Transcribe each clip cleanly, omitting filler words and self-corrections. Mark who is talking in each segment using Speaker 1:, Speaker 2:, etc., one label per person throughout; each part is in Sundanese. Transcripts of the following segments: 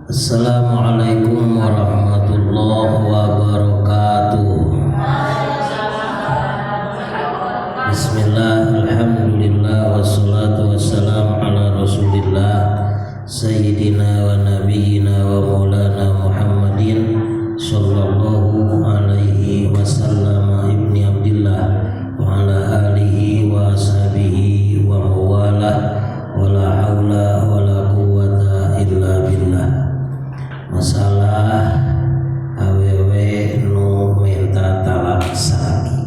Speaker 1: Assalamualaikum warahmatullahi wabarakatuh. Bismillah, alhamdulillah, wassalatu wassalamu ala rasulillah sayyidina wa nabiyyina wa maulana Muhammadin sallallahu alaihi wasallam ibni Abdillah wa ala alihi wa ashabihi wa mawalah, wala haula wala quwwata illa billah. Masalah awewe nu minta talak salaki,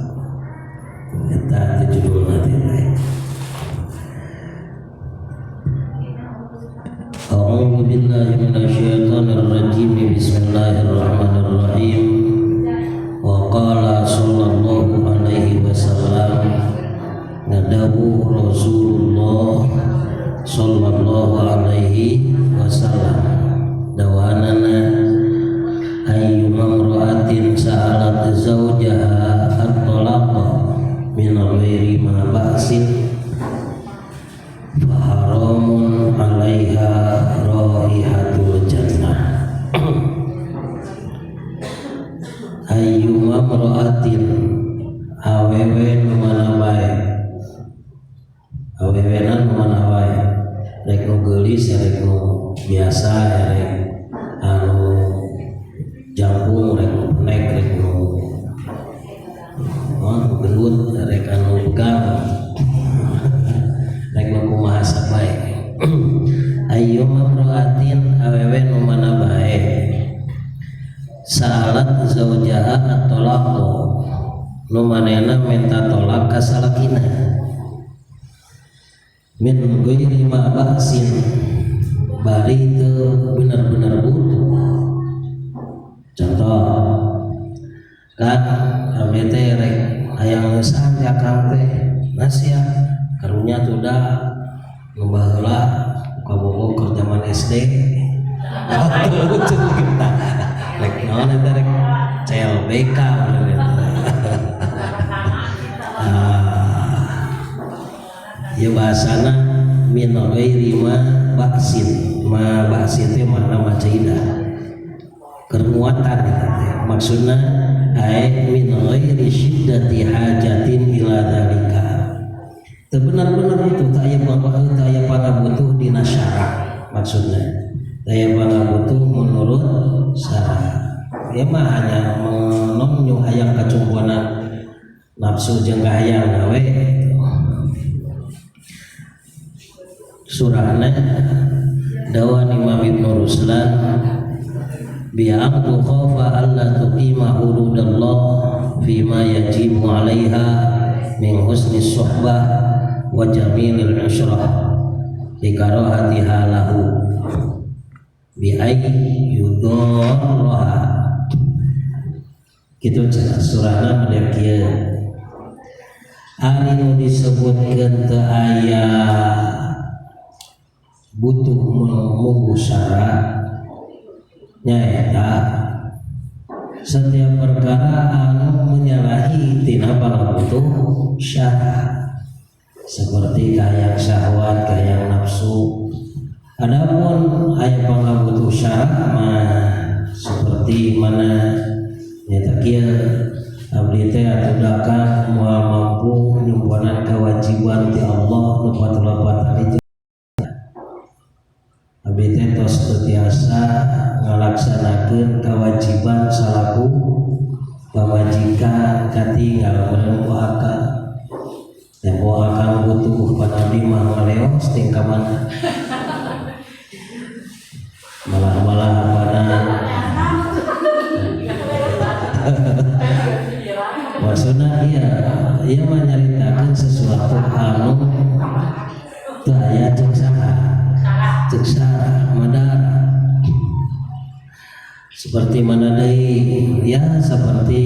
Speaker 1: eta teh judulna teh. A'udzu billahi minasyaitonir rajim. Bismillahirrahmanirrahim. Wa qala sallallahu alaihi wasallam, nadawu Rasulullah sallallahu alaihi wasallam, dawanana ayyuma imra'atin sa'alat zawjaha at-talaqa min ghairi ma ba'sin fa haramun 'alaiha raihatul jannah. Ayyuma imra'atin, awewe nu mana bae, awewena nu mana wae, rek nu geulis, rek nu biasa, rek anu jangkung, rek nu pendek, rek nu gendut, rek anu begang, rek nu kumaha sabae. Ayyuma imra'atin, awewe nu mana bae, sa'alat zaujaha at-talaq, nu manehna minta tolak ka salakina, min ghairi ma ba'sin, bari teu bener-bener butuh. Contoh kan abdi teh rek hayang ngeusan ka akang teh nasihat karunya tuh, nu baheula kabogoh keur zaman SD kita rek naon eta, rek CLBK bener eta. Ah, ya bahasana min ghairi ma ba'sin. Ma ba'sin teh makna macaidah kermuatan eta teh, maksudna ai min ghairi syiddati hajatin ila dzalika, teu bener-bener itu, teu aya teu aya pangabutuh dina syara, maksudna teu aya pangabutuh menurut syara. Ieu mah hanya menon hayang kacumponan nafsu jeung kahayang we. Surahna dawan Imam Ibnu Ruslan bi'an tukhafa alla tuqima hududallah fima yajibu 'alaiha min husni suhbah wa jamilil ushrah likarahatiha lahu bi ay yudarraha. Kitu cenah surahna model kieu. Ari nu disebutkeun teu aya butuh munggu syara nyaeta setiap perkara anu menyalahi tina pangabutuh syara, seperti kahayang syahwat, kahayang nafsu. Adapun aya pangabutuh syara mah seperti mana nyata kieu, abdi teh atuh dakang moal mampu nyumponan kewajiban ti Allah nu 48 itu, abdi teh tos teu tiasa ngalaksanakeun kewajiban salaku pamajikan, katinggal meureun ku akang, tempo akang butuh pan abdi mah ngaleos ting ka mana, malah-malah apana. Maksudna iya, ieu mah nyaritakeun sesuatu anu teu aya ceuk saha, ceuk syara madara. Seperti mana deui ya, seperti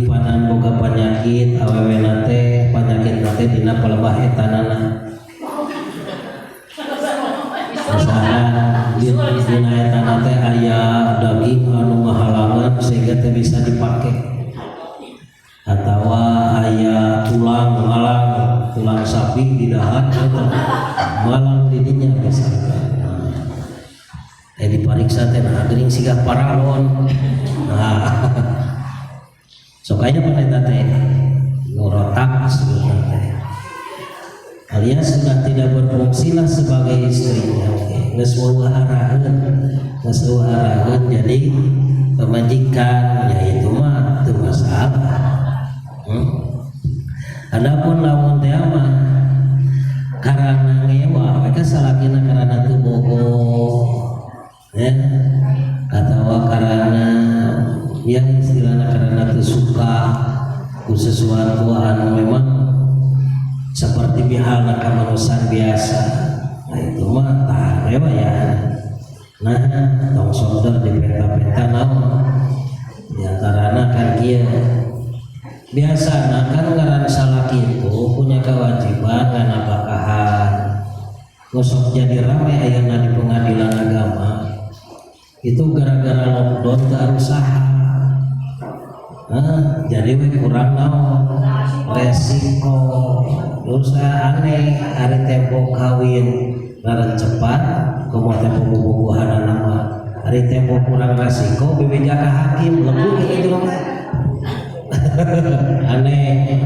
Speaker 1: panan boga penyakit awewena teh, penyakit teh dina palebah etanana, misalkan dina etana teh aya daging anu ngahalangan sehingga teh bisa dipake, atau aya tulang malang, tulang sapi di dahar malang didinya misalkan. Di Dipariksa teh nah geuning siga paralon. Nah, sok aya pan eta teh nu rotak sebutna teh. Alias sudah tidak berfungsi lah sebagai istrinya. Oke, geus euweuh araheun, geus euweuh araheun jadi pamajikan, ya itu mah teu masalah. Adapun lamun teh mah karana ngewa we ka salakina, karana teu bogoh ya, atawa karana ya istilahna karena teu suka ku sesuatu anu memang seperti bihalna kamanusiaan biasa, nah itu mah tah ngewa ya. Nah, tong sodor di peta-peta naon di antarana kan kieu. Biasa nah kan ngaran salaki itu punya kewajiban nganapakahan. Ngosok jadi rame ayeuna di pengadilan agama itu gara-gara lockdown teu usaha. Nah, jadi we kurang naon resiko. Terus aneh, hari tempo kawin ngaran cepat kumaha tempo bobogohan mah, hari tempo kurang resiko bebeja ka hakim lembut gitu mah. Aneh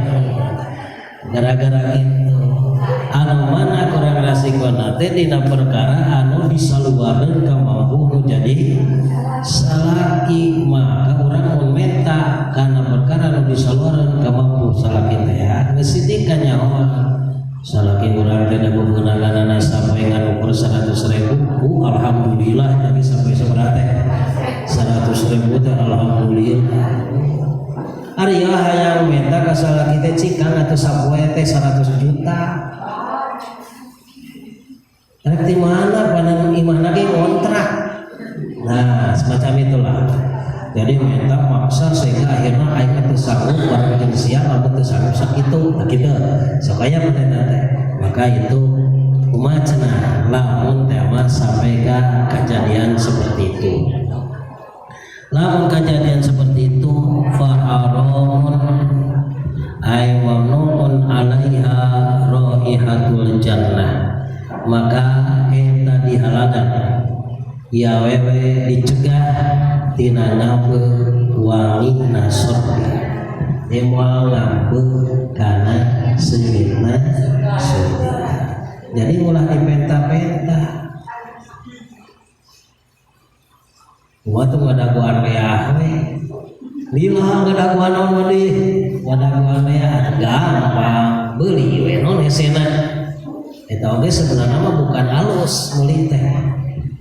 Speaker 1: gara-gara itu. Anu mana kurang resiko teh dina perkara anu disaluareun ka mampu nu jadi salaki, maka urang mun menta kana perkara anu disaluareun ka mampu salaki teh geus sidik kanyahoan salaki urang teh da bebeunanganana sampai ngan ukur 100 ribu. Alhamdulillah, jadi sampai sabaraha teh 100 ribu teh alhamdulillah. Ari ya hayang minta ka salaki teh cikang atuh sapoe teh 100 juta. Rek di mana panan imahna ge ngontrak. Nah, semacam itulah. Jadi minta maksa sehingga akhirnya aing teu sanggup barang jeung siang lamun teu sanggup sakitu. Nah kitu. Sok aya teh. Maka itu kumaha cenah lamun teh mah sampai ke kejadian seperti itu. Lamun kejadian seperti itu fa haramun ay mamnu'un 'alaiha raihatul jannah, maka eta dihalangan ya wewe, dicegah tina ngambeuk wangina surga, dia moal ngambeuk kana seungitna surga. Jadi ulah dipenta-penta. Gua tuh ngadaguan leah we. Lila ngadaguan naon mah deui? Ngadaguan leah gampang, beuli we naon hesena. Eta oge sebenarnya mah bukan alus meuli teh.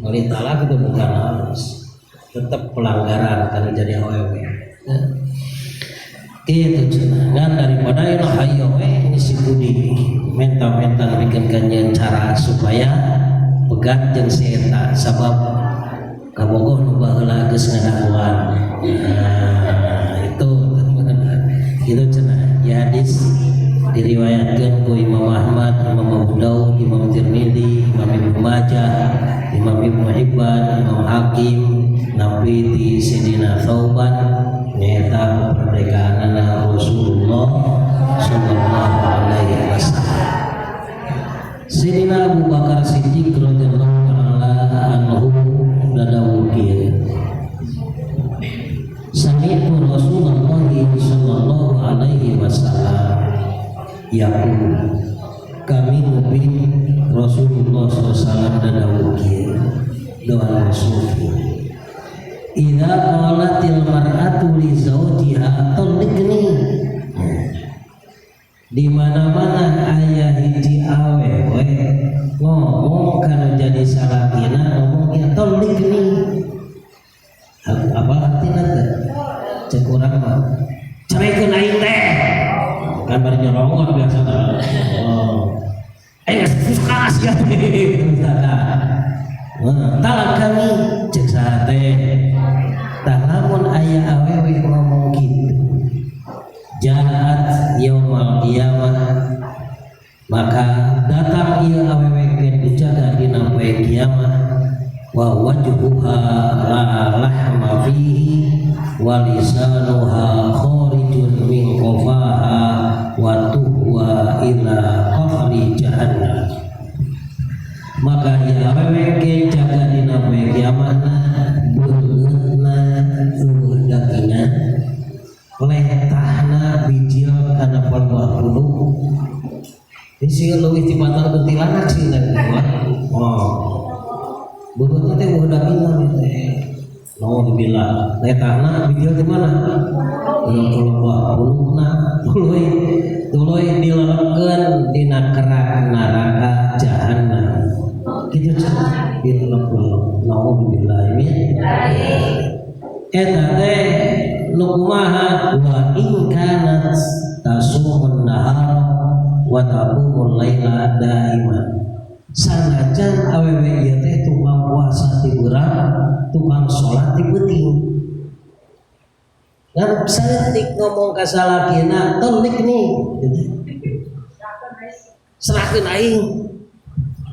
Speaker 1: Meuli talak itu bukan halus. Tetap pelanggaran kalau jadi awewe. Ya. Gitu cenah. Ngan daripada ieu hayo we ngisi budi menta-menta bikin kanyeun cara supaya pegat jeung si eta sabab kabogoh nu baheula geus ngadaguan. Nah, itu gitu cenah. Ya hadis diriwayatkan ku Imam Ahmad, Imam Abu Daud, Imam Tirmidzi, Imam Ibnu Majah, Imam Ibnu Hibban, Imam Hakim, Nabi di Sayyidina Thauban nyaeta kemerdekaan Rasulullah sallallahu alaihi wasallam. Sayyidina Abu Bakar Siddiq radhiyallahu taala anhu dadawuh kieu. Sami'tu Rasulullah sallallahu alaihi wasallam yaqul, kami nguping Rasulullah SAW dadawuh kieu, doa Rasul, idza qalatil mar'atu li zawjiha talliqni, di mana-mana aya hiji awewe ngomong kana jadi salakina, ngomong ya talliqni, apa artinya teh? Cek urang mah ceraikeun aing teh kan bari nyorongot biasa. Oh, aing geus suka sia misalkan. Nah, talak kami cek saha teh. Tah lamun aya awewe ngomong gitu, jaat yaumal qiyamah, maka datang ieu awewe ke dijaga dina poe kiamat wa wajhuha la lahma fihi wa lisanuha kharijun min qafaha wa tuhwa ila qahri jahannam. Maka ieu awewe ke jaga dina poe. kiamahna beungeutna euweuh dagingan, letahna bijil kana palebah punuk. Ini leuwih ti bantal kuntilanak sih mah. Oh, beungeutna teh euweuh dagingan teh. Naudzubillah. Letahna bijil di mana? Dina palebah punukna, tuluy tuluy dilelepkeun dina kerak neraka jahannam. Kitu cenah, dilelep-lelep. Naudzubillah min. Eta teh nu kumaha? Wa in kanat tasumun nahar wa taqumul laila daiman. Sanajan awewe ieu teh tukang puasa ti beurang, tukang salat ti peuting. Ngan saeutik ngomong ka salakina, "Telik nih," gitu. "Serahkeun aing.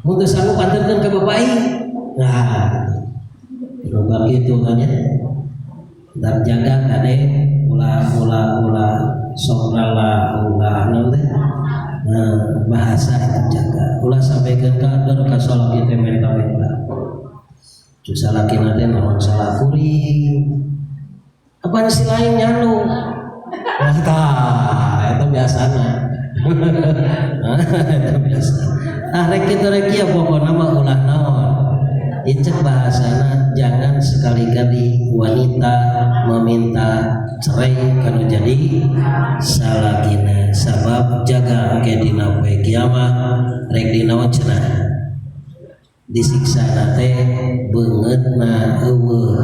Speaker 1: Mun teu sanggup anterkeun ka bapak aing." Nah, gitu. Loba kitu kan ya. Dan jaga kade, ulah ulah ulah sok rala ulah naon teh. Nah, bahasa itu jaga. Ulah sampai ke kader ka salaki teh menta-menta. Cu salakina teh naon salah kuring? Apaan si lain nyalu? Nah, tah, eta biasana. Eta biasa. Ah, rek kitu rek ieu, pokona mah ulah naon. Incek bahasana, jangan sekali-kali wanita meminta cerai kanu jadi salakina, sabab jaga engke dina poe kiamat rek dinaon cenah, disiksa teh beungeutna euweuh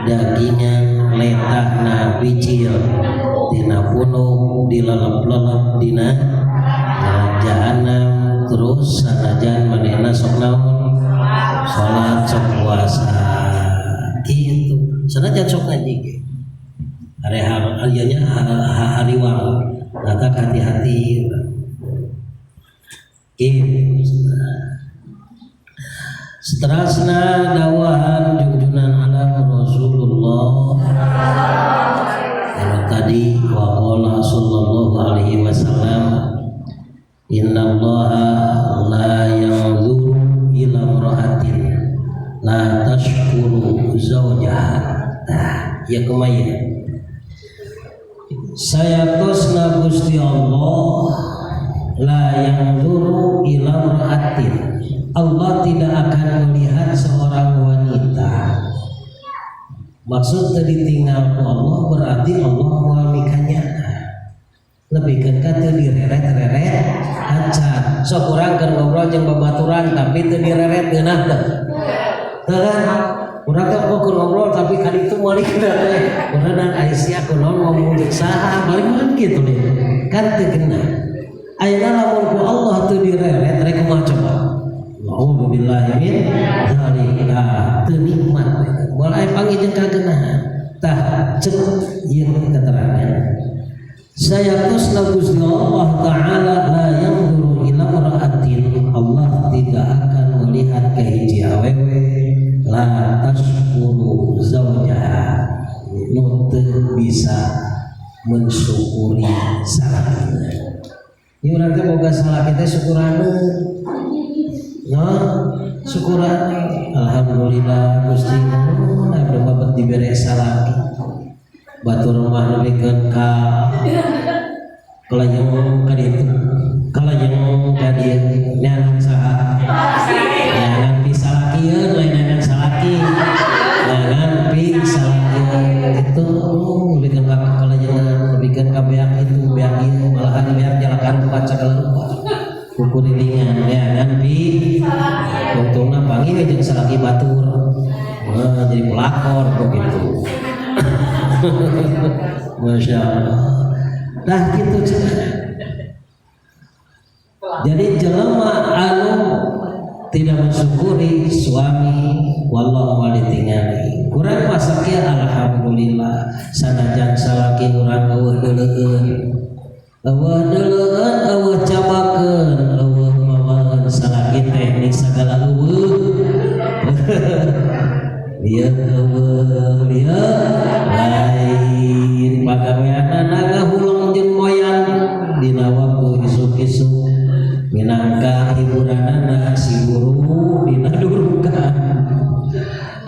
Speaker 1: dagingan, letahna bijil dina punuk, dilelep-lelep dina jahanam. Terus sanajan manehna sok naon, salat, sok puasa gitu, sanajan sok ngaji ge are nya hariwang, maka hati-hati gitu. Seterusnya dawahan junjunan alam Rasulullah. Kalau tadi waqala sallallahu alaihi wasallam, innallaha la yanzuru ila imra'atin la tashkuru zawjaha. Nah, ya kumaha? Sayatosna Gusti Allah la yanzuru ila imra'atin, Allah tidak akan melihat seorang wanita. Maksud tadi tinggal ku Allah berarti Allah moal mikanya, lebih ke teu direret-reret acan. Sok urang keur ngobrol jeung babaturan tapi teu direret, geunah teu? Teu kan? Urang teh kok keur ngobrol tapi kan itu moal dikeuna teh urang dan Aisyah kunaon, ngomong jeung saha balik kan kitu deh kan, teu geunah. Ayeuna lamun ku Allah teu direret rek kumaha coba? Nauzubillahi min dzalik. Teu nikmat, moal aya panggih jeung kagenahan. Tah, cek ieu keterangan, sayatosna Gusti Allah Ta'ala la yanzuru ila imra'atin, Allah tidak akan melihat ke hiji awewe, la tashkuru zaujaha, nu teu bisa mensyukuri salakina. Ieu urang teh boga salaki teh syukurana. Nah, syukurana. Alhamdulillah Gusti, nuhun abdi mah bet dibere salaki. Batur mah nepikeun ka kalayang ka ditu, kalayang ka dieu, neangan saha? Neangan pi salakieun, lain neangan salaki. Neangan pi salakieun itu nepikeun ka kalayangan, nepikeun ka beak itu, beak ieu, malahan beak jalakan rupa sagala rupa. Kukurilingan neangan pi untungna panggih we jeung salaki batur. Wah, jadi pelakor begitu. Masya Allah. Nah, gitu cenah. Jadi jelema anu tidak mensyukuri suami, wallahu moal ditingali. Kurang masak ya, alhamdulillah sanajan salaki urang euweuh deuleueun. Euweuh deuleueun, euweuh cabakeun, euweuh mawaeun, salaki teh ni sagala euweuh. Lieu euweuh, lieu lain pagaweanana ngahuleng jeung moyan dina waktu isuk-isuk, minangka hiburanana si guru dina durukan.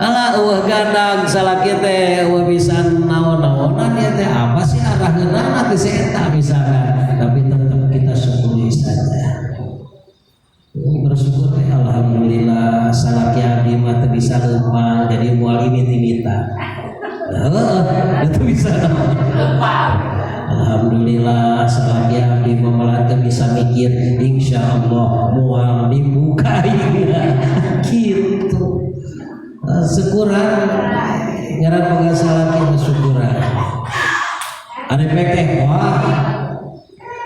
Speaker 1: Alah, euweuh gandang salaki teh, euweuh bisa naon-naonan ya teh, apa sih araheunana teh si eta misalkan, tapi tetap kita syukuri saja. Bersyukur teh, alhamdulillah salaki abdi mah teu bisa leumpang, jadi moal ini timita. Heuh, itu bisa. Alhamdulillah salaki abdi mah malah teu bisa mikir, insyaallah moal dibuka gitu. Syukuran ngaran boga salaki mah, syukuran. Ada teh, wah,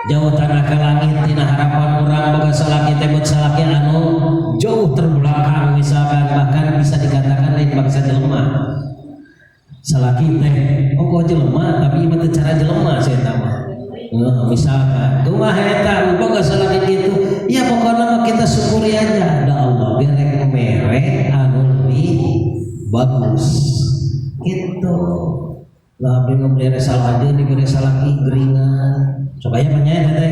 Speaker 1: jauh tanah ke langit tina harapan orang boga salaki teh, buat salaki anu jauh terbelakang misalkan, bahkan bisa dikatakan lain bangsa jelema salaki teh, oh kok jelema, tapi ieu teh cara jelema saya mah. Nah, misalkan kumaha eta boga salaki gitu ya, pokoknya mah kita syukuri aja, da Allah rek mere anu lebih bagus gitu lah. Abdi mah beli salah aja, diberi salaki geringan, sok aya banyak teh,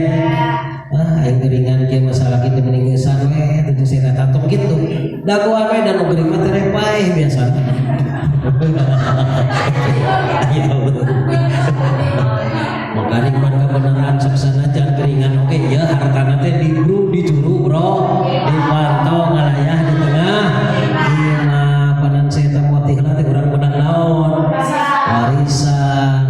Speaker 1: ah, aing geringan kieu mah, salaki teh mending geusan we teh saya tatung gitu, dagoan we, dan nu gering mah teh paeh biasa ya. Makanya pan kebenaran sok sanajan geringan oke ya, hartana teh dibru dicuru bro, dipantau ngalayah di tengah ieu mah panan saya teh lah teh urang menang naon, warisan,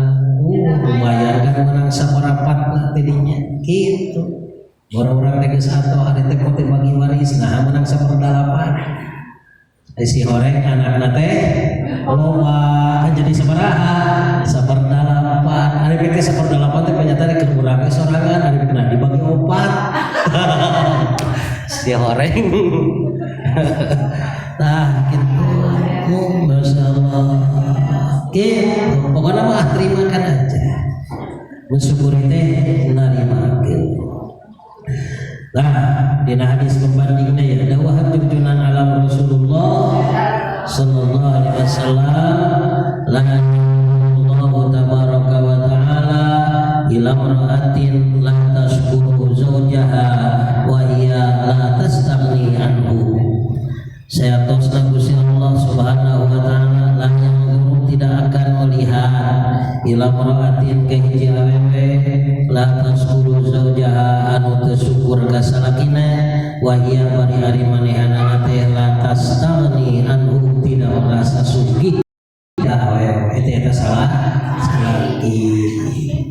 Speaker 1: lumayan kan, menang saparapat lah tidinya gitu. Orang-orang teh geus atoh ada teh teh bagi waris, nah menang saperdalapan. Si horeng anakna teh loba kan, jadi sabaraha? Saperdalapan. Ari teh saperdalapan teh ternyata keur urang sorangan, ari nah dibagi opat si horeng. Nah gitu, oh, masya Allah gitu. Pokoknya mah terimakan aja, mensyukuri teh narimakeun. Nah, dina hadis pembandingnya ya, dawahan jujjunan alam Rasulullah sallallahu alaihi wasallam, la Allah tabaraka wa ta'ala ila imra'atin la tashkuru zawjaha wa hiya la tastaghni anhu. Saya tosna Gusti Allah Subhanahu wa taala, la yanzuru, tidak akan melihat, ila imra'atin ka hiji awewe, la tashkuru zawjaha, anu teu syukur ka salakina, wa hiya bari ari manehanana teh, la tastaghni anhu, tidak merasa sugih ya awewe itu, eta salah salaki.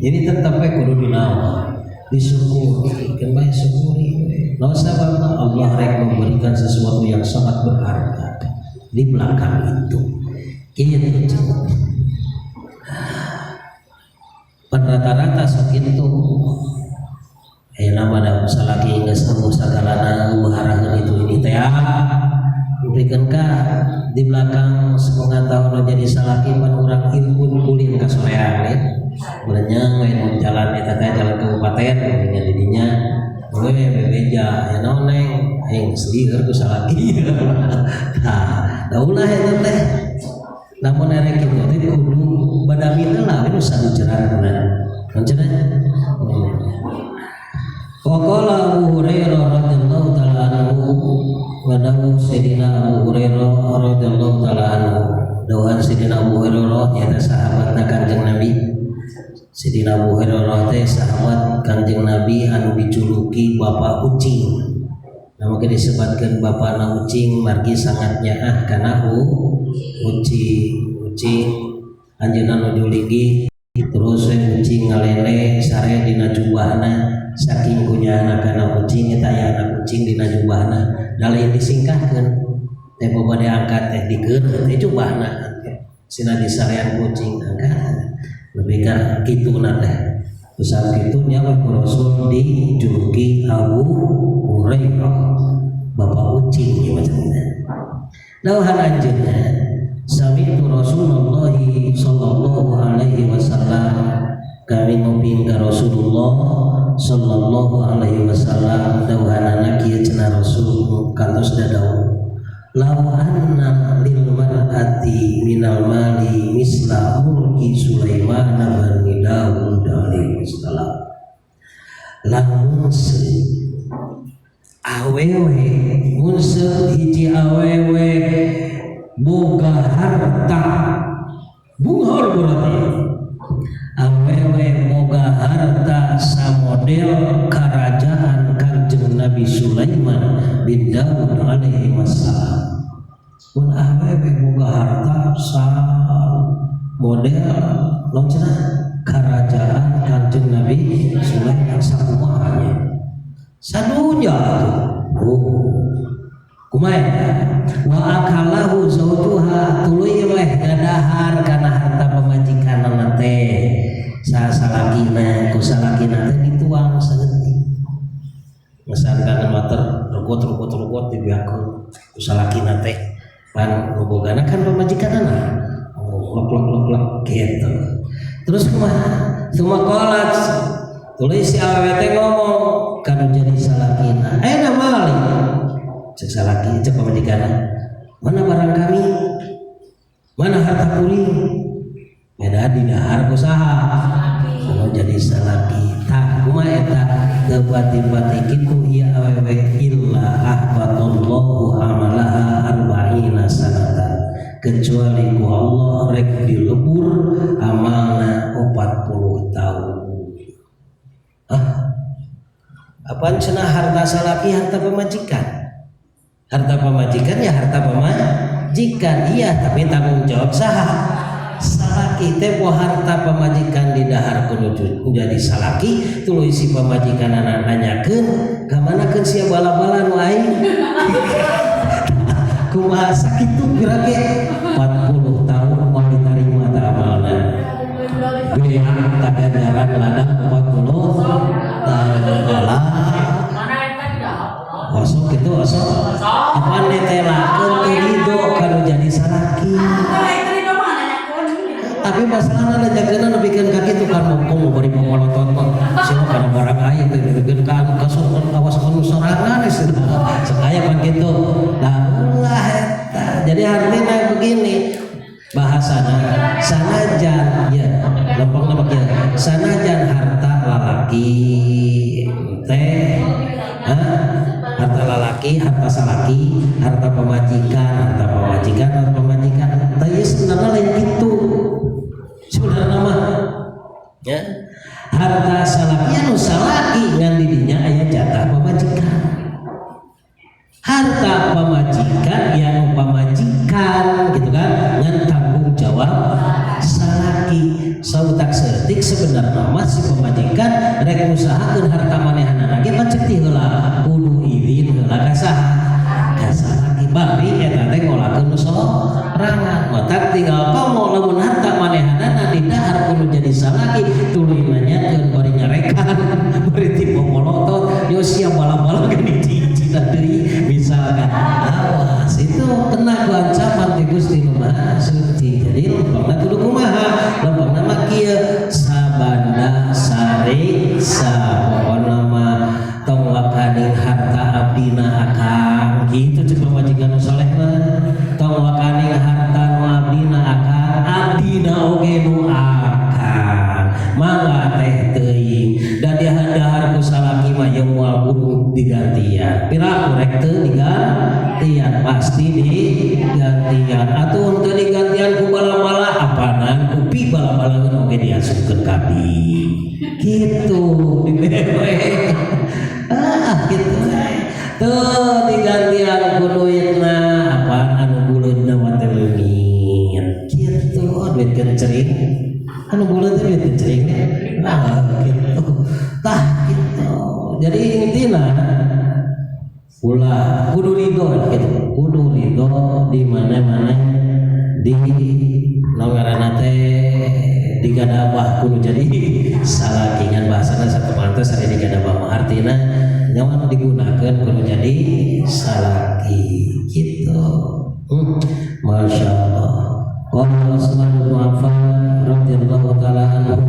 Speaker 1: Jadi tetap we kudu dinaon, disyukuri kan, bae syukuri we. Naon sababna? Allah rek memberikan sesuatu yang sangat berharga di belakang itu gitu. Pan rata-rata sok itu nama da salaki geus euweuh sagalana, euweuh haraheun itu ini teh, berikan ka di belakang setengah tahun jadi salaki, pan urang ilmu ulin ka sorean ya, berenyang we nu jalan eta teh, jalan kabupaten dengan didinya we bebeja ya, naon neng, aing geus lieur ku salaki. Nah, da ulah eta teh, lamun erek kitu teh kudu badami heula we nu saluceran na cenah. Waqala Abu Hurairah radhiyallahu ta'ala anhu, wa dawu Sayyidina Abu Hurairah radhiyallahu ta'ala anhu, dawuhan Sayyidina Abu Hurairah nyaeta sahabatna Kanjeng Nabi. Sayyidina Abu Hurairah teh sahabat Kanjeng Nabi anu dijuluki Bapak Ucing. Nah, mungkin disebutkan Bapak na Ucing margi sangat nyaah kana ucing. Ucing anjeunna nuju linggih, terus we ucing ngalele sare dina jubahna, saking kunyaahna kana ucing eta, aya anak ucing dina jubahna, da lain disingkahkeun teh, bade angkat teh dikeureuh teh jubahna, sina disarean kucing, angkat lebih ka kitu na teh. Terus kitu nya we ku Rasul dijuluki Abu Hurairah, Bapak Ucing ya macam itu. Dawuhan anjeunna, sami'tu Rasulullah sallallahu alaihi wasallam, kami nguping ka Rasulullah sallallahu alaihi wasallam, dawuhanana kieu cenah, Rasul kantos dadawuh, lau anna lil mar'ati minal mali misla mulki Sulaiman bin Daud alaihi salam, lamun awewe, mun hiji awewe Boga harta bunghor, berarti awewe boga harta samodel kerajaan Kanjeng Nabi Sulaiman bin Daud alaihi wassalam. Mun awewe boga harta sa model naon cenah kerajaan Kanjeng Nabi Sulaiman, sakumaha nya sadunya tuh? Oh, kumaha eta? Wa akalahu zaujuha, tuluy weh gadahar kana harta pamajikanna teh salakina. Ku salakina teh dituang saeutik, misalkan water rugot rugot rugot, dibiakeun ku salakina teh. Pan nu bogana kan pamajikanna. Oh, lok lok lok lok gitu. Terus kumaha? Tsumma qalat, tuluy si awewe teh ngomong kanu jadi salakina, "Aina mali?" Cek salaki, cek pamajikanna, "Mana barang kami? Mana harta kuring?" Beda didahar ku saha? Kalau jadi salaki. Tah, kumaha eta? Teu pati-pati kitu ieu awewe illa ahbatallahu amalaha arba'ina sanatan, kecuali ku Allah rek dilebur amalna 40 tahun. Ah, apaan cenah? Harta salaki harta pemajikan, harta pemajikan ya harta pemajikan, iya, tapi tanggung jawab saha? Salaki teh. Poho harta pemajikan didahar kudu jadi salaki, tuluy si pemajikan anak nanyakeun, "Kamanakeun sia bala-bala nu aing?" Kumaha sakitu geura ge 40 tahun moal ditarima ta amalna. Beak ganjaran ladang 40 tahun lah. Osok gitu, osok apaan ditelakeun teu ridho kalau jadi salaki. Tapi masalahna nanyakeunna nepikeun ka kitu kan, komo bari momolotot mah sia kana barang aing teh nepikeun ka anu kasur, awas anu sorangan sok aya pan kitu. Nah, ulah eta. Jadi artinya begini bahasana, sanajan ya lempeng lempeng ya, sanajan harta lalaki teh, harta lalaki, harta salaki, harta pemajikan, harta pemajikan, harta pemajikan, tapi sebenarnya lain gitu. Sebenarnya mah ya harta salaki anu salaki, ngan didinya aya jatah pemajikan. Harta pemajikan ya nu pamajikan gitu kan, ngan tanggung jawab salaki. Sautak setik sebenarnya mah si pemajikan rek usahakeun harta manehanana ge pacek heula, kudu izin heula ka saha? Ka salaki. Bari eta teh ngolakeun nu sorangan. Matak tinggal komo lamun harta manehanana didahar kudu jadi salaki, tuluy nanyakeun bari nyarekan, bari tipe molotot, yo sia bala-bala gini cicina deui misalkan, awas itu kena ku ancaman ti Gusti Nu Maha Suci. Jadi lempangna kudu kumaha? Lempangna mah kieu, sabanda sariksa, pokona mah tong wakaning harta abdina akang gitu. Cek pamajikan nu soleh mah, tong wakaning harta nu abdina akang, abdina oge nu akang, mangga teh teuing da dahar ku salaki mah ye moal kudu digantian. Piraku rek teu digantian, pasti digantian. Atuh teu digantian ku bala-bala, apanan ku pi bala-balaeun oge diasupkeun ka abdi gitu, dibere. Ah, gitu tuh, digantian ku duitna, apaan anu buleudna mah teh leungit gitu. Oh, duit kencering anu buleud teh duit kencering. Nah, gitu, tah gitu. Jadi intina ulah, kudu ridho gitu, kudu ridho di mana-mana di ngaranna teh digadabah kudu jadi salakingan. Bahasana satu pantes ari digadabah mah artina nyawa digunakan kudu jadi salaki gitu. Masya Allah. Qala Utsman bin Affan radhiyallahu taala anhu,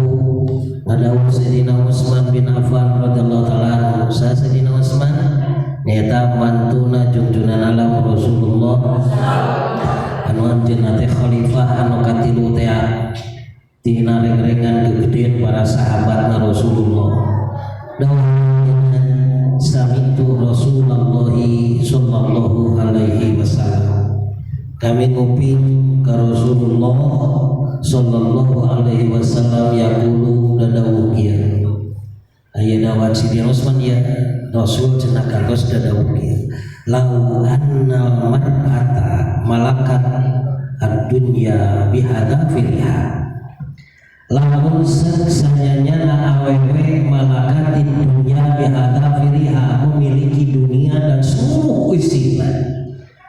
Speaker 1: ada Sayyidina Utsman bin Affan radhiyallahu taala anhu. Sayyidina Utsman nyaeta mantuna junjunan alam Rasulullah, anu anjeunna teh khalifah anu katilu teh tina reng-rengan kegedean para sahabatna Rasulullah. Sami'tu Rasulullah sallallahu alaihi wasallam. Kami nguping ka Rasulullah sallallahu alaihi wasallam yaqulu, dadawuh kieu. Ayeuna wan Siti Osman ya Rasul cenah kantos dadawuh kieu, lau annal mar'ata malakat ad-dunya bihadzafiriha, lamun sanyanyana awewe malakatin dunya bihadzafiriha, memiliki dunia dan seluruh isinya.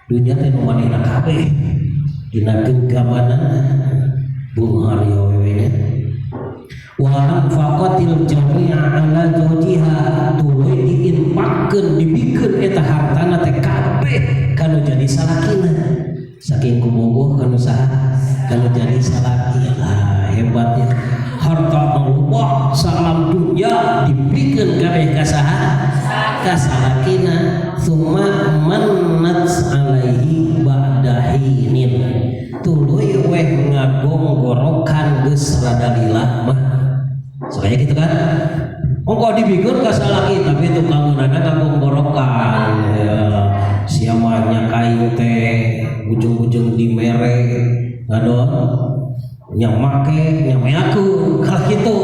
Speaker 1: Dunia teh nu manehna kabeh dina genggamanana, beunghar ieu awewe nya. Wa anfaqatil jami'a ala zawjiha, tuluy diinfakkeun, dibikeun eta hartana teh kabeh kanu jadi salakina, saking kubogoh kanu saha, kanu jadi salaki. Ah, hebat ya, harta loba salam dunia dibikeun kabeh ka saha? Ka salakina. Tsumma mannat alaihi ba'da hinin, tuluy weh ngagonggorokan geus rada lila mah. Supaya gitu kan, ongkoh dibikeun ka salaki tapi tukangeunana ngagonggorokan ya, sia mah nya kain teh ujung-ujung dimere ngadon nya make nya meakeun kalau gitu,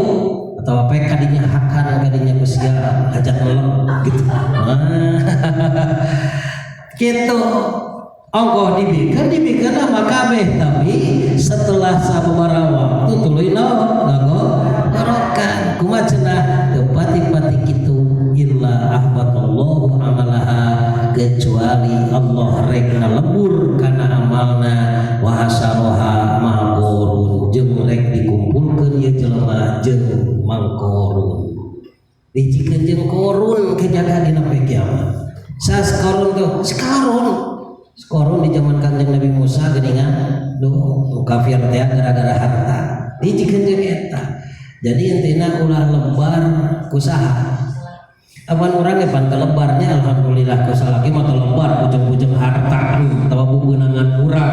Speaker 1: atau apa kadinya hakan kadinya ku sia hajat melek gitu. Nah, gitu ongkoh dibikeun, dibikeun sama kabeh, tapi setelah sababaraha waktu tuluy naon, ngagonggorokan. Kumaha cenah? Teu pati-pati kitu illa ahbatallahu amalaha, kecuali Allah rek ngalebur kana amalna, wa hasaroha ma Qarun, jeung rek dikumpulkeun ieu jelema jeung Mang Qarun, dijikeun jeung Qarun kejaga dina poe kiamat. Sas Qarun tuh? Si Qarun, Qarun di zaman Kanjeng Nabi Musa geuningan, duh kafir teh gara-gara harta dijikeun jeung eta. Jadi intina ulah lebar kusaha. Apan urang ge pan lebarnya, alhamdulillah ku salaki mah lebar, bujeng-bujeng harta atawa bubeunangan urang,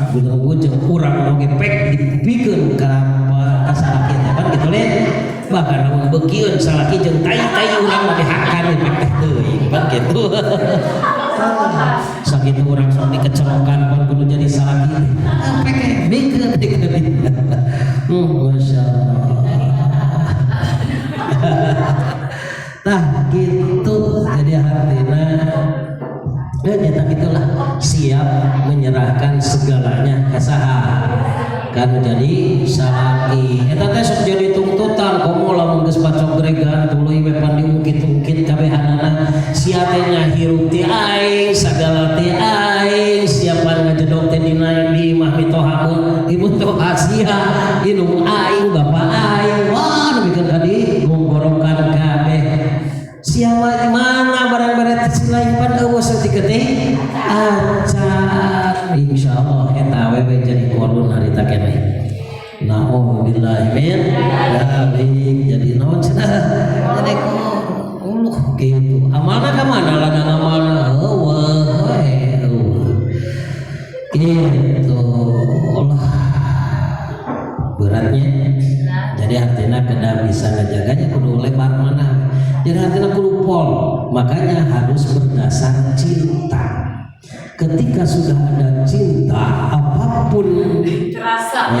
Speaker 1: bujeng-bujeng urang oge pek dipikeun ka ka salaki teh kan gitu le. Bahkan lamun beukieun salaki jeung tai-tai urang mah dihakan pek teh teuing pan gitu. Sakitu urang sok dikecerokan pan kudu jadi salaki teh pek bikeun bikeun. Masya Allah. Nah gitu, jadi artinya ya nyata gitulah, siap menyerahkan segalanya ke saha kan jadi salaki. Eta teh sok jadi tuntutan, komo lamun geus pacok gregan tuluy we pan diungkit-ungkit kabehanana. Sia teh nya hirup ti aing, sagala ti aing, siapa ngajedog teh dina di imah mitoha pun ibu toha sia, indung aing, bapak aing, wah nepikeun ka digonggorokan kabeh. Siapa mana barang barang lain pan eueuh saeutik teh acan. Insyaallah eta awewe jadi Qarun harita keneh. Naudzubillahi min dzalik. Jadi naon cenah? Jadi uluh gitu. Amalna ka mana? Ladang amalna eueuh we, eueuh. Gitu Allah beratnya. Jadi artinya kena bisa ngejaganya kudu lebar mana. Jadi artinya kudu pol. Makanya harus berdasar cinta. Ketika sudah ada cinta, apapun
Speaker 2: terasa.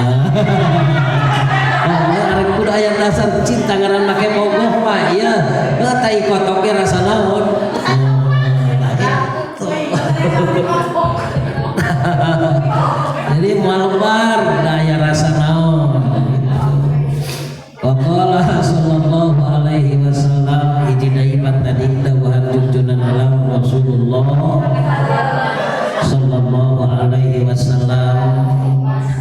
Speaker 1: Oh, arek kudu aya dasar cinta, ngaran make bogoh mah ieu. Heuh, tai kotok ge rasa naon. Oh, nah gitu. Jadi moal lebar da aya rasa naon gitu. Waqala sallallahu alaihi wasallam, hiji deui pan tadi dawuhan junjunan alam Rasulullah sallallahu alaihi wasallam,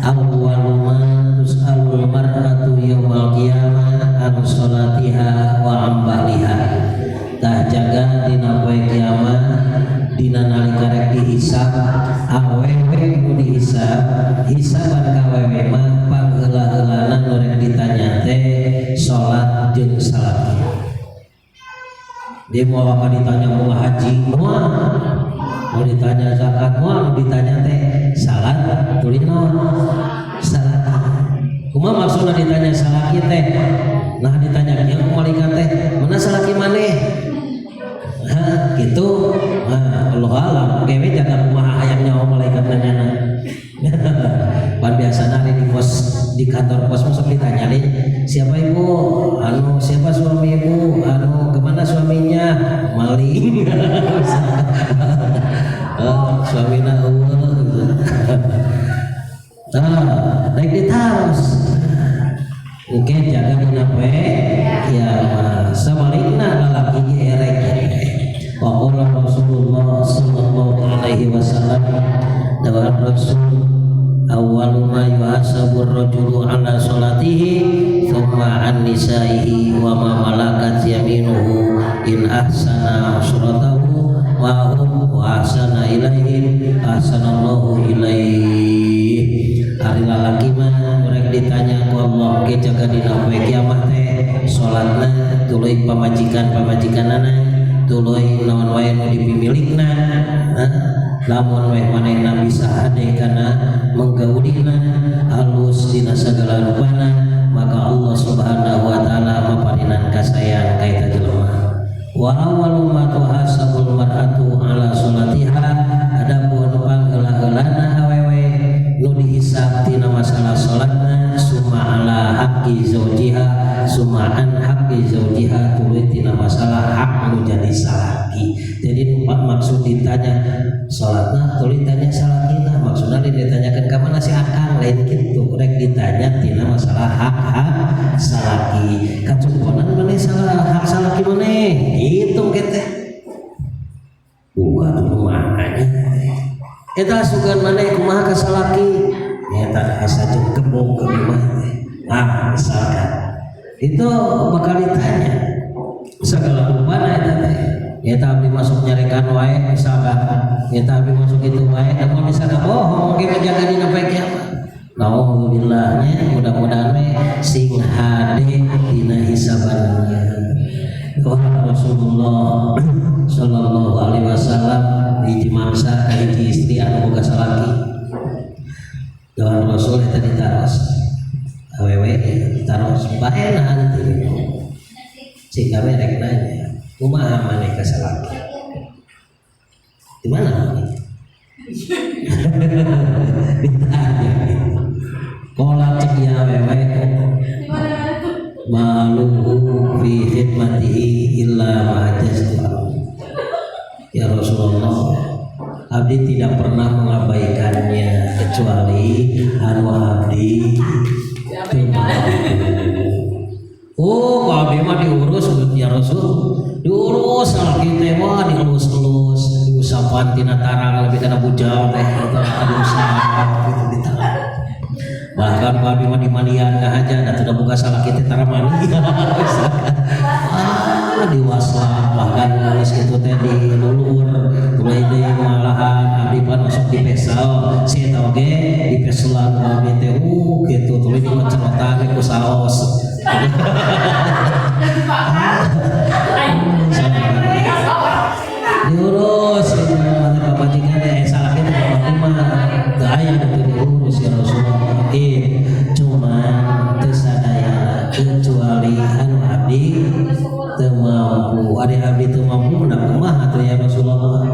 Speaker 1: awwalu ma tus'alul mar'atu yaumal qiyamah an salatiha wa an ba'liha. Tah jaga dina poe kiamat, dina nalika rek dihisab, awewe nu dihisab, hisaban ka awewe mah pangheula-heulana nu rek ditanya teh salat jeung salaki. Dia mau apa ditanya, mau haji moal, mau ditanya zakat moal, ditanya teh salat tuluy naon, salaki. Kumaha maksudna ditanya salaki teh? Nah, ditanya kieu ku malaikat teh, mana salaki maneh? Hah, gitu. Nah, Allah alam gewe jaga kumaha hayang nyawa malaikat nanyana. Di kantor pos masuk ditanya nih, siapa ibu, anu siapa suami ibu, anu kemana suaminya, maling. Oh, suaminya Allah gitu. Nah, naik ditaros mungkin jaga dina poe ya sabalikna lalaki ge erek. Wa qala Rasulullah sallallahu alaihi wasallam, dawuh Rasul, awwalu ma yuhasabu rajulu ala salatihi, thumma an nisaihi wa ma malakat yaminuhu, in ahsana usratahu wa hum wa ahsana ilaihim ahsanallahu ilaih. Ari lalaki mah rek ditanya ku Allah ge jaga dina poe kiamat teh salatna, tuluy pamajikan-pamajikanana, tuluy naon wae nu dipimilikna. Lamun weh manehna bisa hade kana menggaulina halus dina sagala rupana, maka Allah Subhanahu wa taala maparinan kasayang ka eta jelema. Wa awwalu ma tuhasabul mar'atu ala salatiha, adapun pangheula-heulana awewe nu dihisab tina masalah salatna, summa ala haqqi zaujiha, summa an haqqi zaujiha, tuluy tina masalah hak nu jadi salaki. Jadi maksud ditanya salatna tuluy tanya salakina, maksudna ditanyakan ka mana si akang, lain kitu. Rek ditanya tina masalah hak-hak salaki, kacukupan maneh salah hak salaki maneh gitu teh. Buat makanya eta sugan maneh kumaha ka salaki eta asa jeung gebog ke imah teh. Nah, misalkan itu bakal ditanya segala rupana eta teh. Eta abdi masuk nyarekan wae misalkan, eta abdi masuk itu wae, da mun misalkan bohong ge menjaga dina poe kiamat. Nauzubillah nya, mudah-mudahan we sing hade dina hisabannya. Rasulullah sallallahu alaihi wasallam hiji mangsa ka hiji istri anu boga salaki. Doa Rasul eta ditaros awewe, ditaros bae nanti cik kami rek nanya, kumaha maneh ka salaki, di mana maneh? Ditanya gitu. Qala, cek ya awewe, ma aluhu fi khidmatihi illa ma ajaztu. Ya Rasulullah, abdi tidak pernah mengabaikannya kecuali anu abdi teu mampu. Oh, kalau abdi mah diurus ya Rasul, diurus salaki teh mah dielus-elus, diusapan tina tarang lebih kana bujal teh eta diusap gitu ditarang. Bahkan ku abdi mah dimandian ngahaja, da teu boga salaki teh tara mandi. Ah, diwaslah, bahkan geus kitu teh dilulur, tuluy deui malahan abdi pan masuk di pesel, si eta oge di peselan ku abdi teh kitu, tuluy dipencerotan ku saos. Diurus itu mana pamajikan teh salaki teh bapak mah teu aya nu teu diurus ya Rasulullah. Cuman teu sadayana kecuali anu abdi teu mampu. Ari abdi teu mampu na kumaha atuh ya Rasulullah?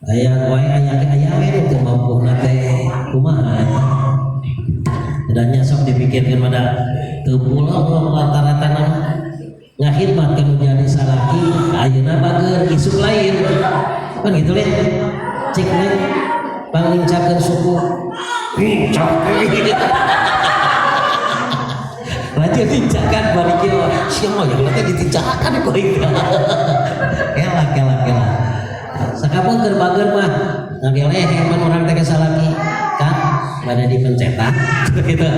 Speaker 1: Aya wae, aya ge, aya we nu teu mampu na teh kumaha eta? Dan nya sok dipikirkeun pada teu pulang rata-rata nama ngakhidmat kan jadi salaki ayeuna bager, isuk lain kan gitu leh. Cik nih pangincakeun suku, nincak rajin nincakan bari kieu sia mah yang teh ditincakan ku aing. Kela kela kela, sakapeung keur bager mah ngageleh mun urang teh ka salaki kan bade dipencetan gitu.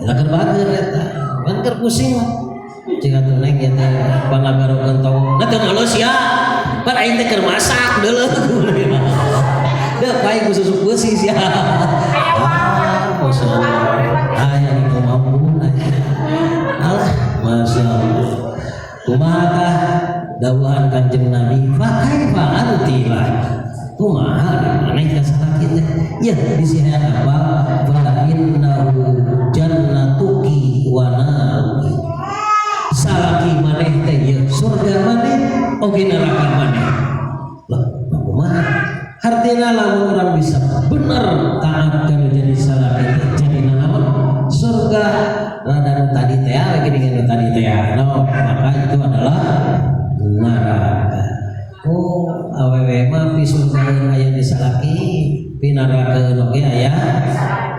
Speaker 1: Eta keur bager, eta kan keur pusing mah cik atuh neng ieu teh pangagarokeun tong nah teu ngeulus ya pan aing teh keur masak deuleu deuh paing ku susuk beusi sia. Ah, masyaallah, aya nu mampu. Alah, masyaallah, kumaha tah dawuhan Kanjeng Nabi? Fa kaifa anti lah, kumaha maneh ka salaki teh ya bisi hayang apa? Fa innahu jannatuki wa naruki, salaki maneh teh ieu surga maneh oge neraka maneh. Lah, kumaha hartina? Lamun urang bisa bener taat kana jadi salaki teh jadi naon?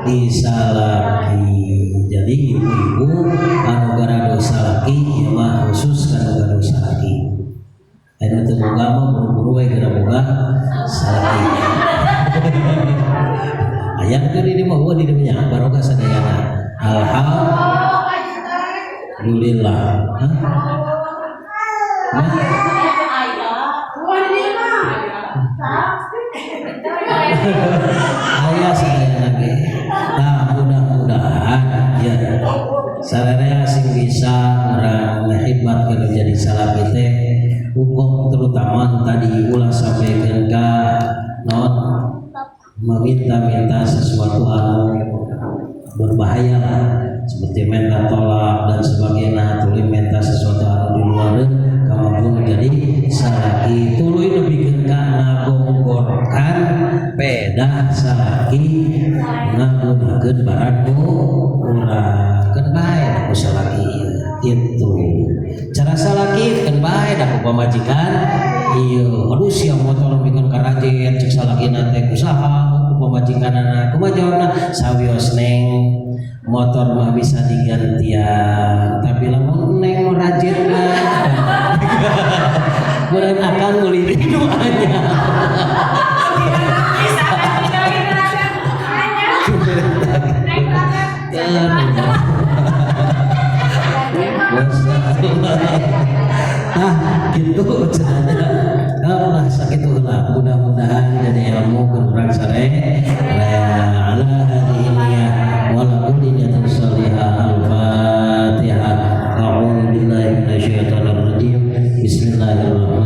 Speaker 1: Di salaki. Jadi ibu-ibu anu garaduh salaki ieu mah khusus kanu gaduh salaki. Anu teu boga mah buru-buru we geura boga salaki. Aya teu di dieu mah? Euweuh di dieu nya, baroga sadayana. Alhamdulillah. Hah? Hah?
Speaker 2: Wah, dia mah.
Speaker 1: Aya sadayana ge. Nah, mudah-mudahan ya sararea sing bisa urang ngahidmat kana jadi salaki teh hukum, terutama tadi ulah sampai ka naon, meminta-minta sesuatu anu berbahaya lah, seperti minta talak dan sebagainya, tuluy minta sesuatu anu di luar kemampuan jadi salaki, tuluy nepikeun ka ngagonggorkan pedah salaki ngagunakeun barang urang. Keun bae da ku salaki ieu kitu cara salaki, keun bae da ku pamajikan ieu. Aduh, sia motor mikeun karajet, cek salakina teh, kusaha ku pamajikanana? Kumaha jawabna? Sawios neng, motor mah bisa digantian, tapi lamun neng nu rajet mah meureun akan meuli deui nu anyar.
Speaker 2: Bisa kan naik raket.
Speaker 1: Aduh. Masya Allah. Ah, gitu cenah. Nah, sakitu heula. Mudah-mudahan jadi ilmu keur urang sare. Ala hadhihi niyyah wa ala kulli niyatin shalihah. Al-Fatihah. A'udzu billahi minasyaitonir rajim. Bismillahirrahmanirrahim.